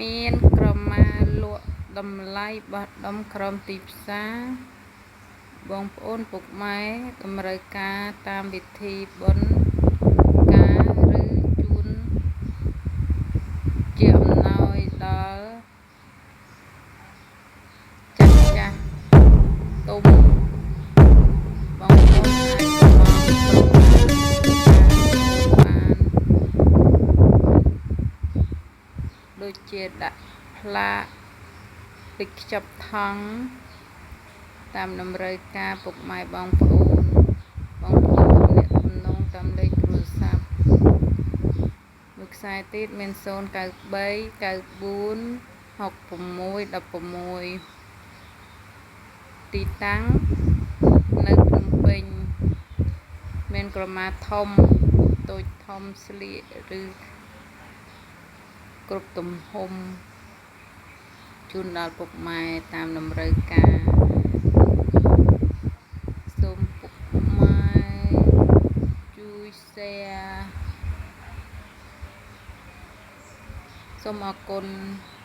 មានក្រមាលក់តម្លៃបោះដុំក្រោមទីផ្សារបងប្អូនពុកម៉ែតម្រូវការតាមវិធីបុណ្យការឬជូនជាអំណោយដល់ចាស់ចាស់ទុំបងប្អូនអាចកម្មង់ក្រមាបានដូចជាដាក់ផ្លាកពេចខ្ចប់ថង់តាមតម្រូវការពុកម៉ែបងប្អូនបងប្អូនទំនាក់ទំនងតាមលេខទូរស័ព្ទមួយខ្សែទៀតមាន093 94 66 16ទីតាំងនៅភ្នំពេញមានក្រមាធំតូចធំស្លៀកឬគ្រប់ទំហំជូនដល់ពុកម៉ែតាមតម្រូវការសូមពុកម៉ែជួយ share សូមអរគុណ។